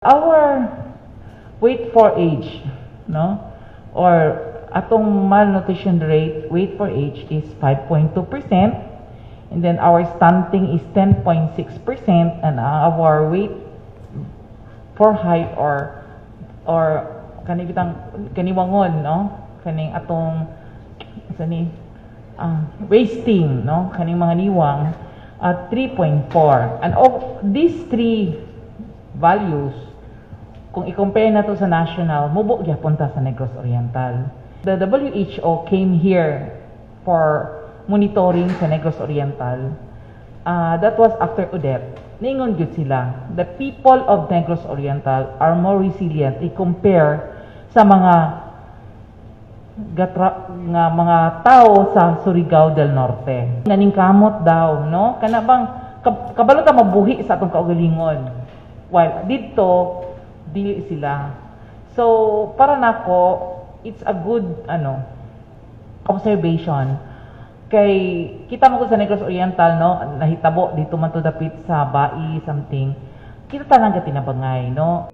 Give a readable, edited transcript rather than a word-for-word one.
Our weight for age, no? Or atong malnutrition rate, weight for age is 5.2%. And then our stunting is 10.6% and our weight for height or kani bitang kaniwangon, no, kaning atong sa ni wasting, no, kaning mga niwang at 3.4. And of these three values, kung i-compare nato sa national, mubo gyapon ta sa Negros Oriental. The WHO came here for monitoring sa Negros Oriental. That was after Odette. Ningon gyud sila, the people of Negros Oriental are more resilient i-compare sa mga gatra, nga mga tao sa Surigao del Norte. Naningkamot daw, no? Kana bang kabalo ta mabuhi sa atong kaugalingon. While didto dili sila. So, para nako, it's a good ano observation kay kita mo ko sa Negros Oriental, no, nahitabo dito man to dapit sa Bai something, kita tanan ka tinabangay, no?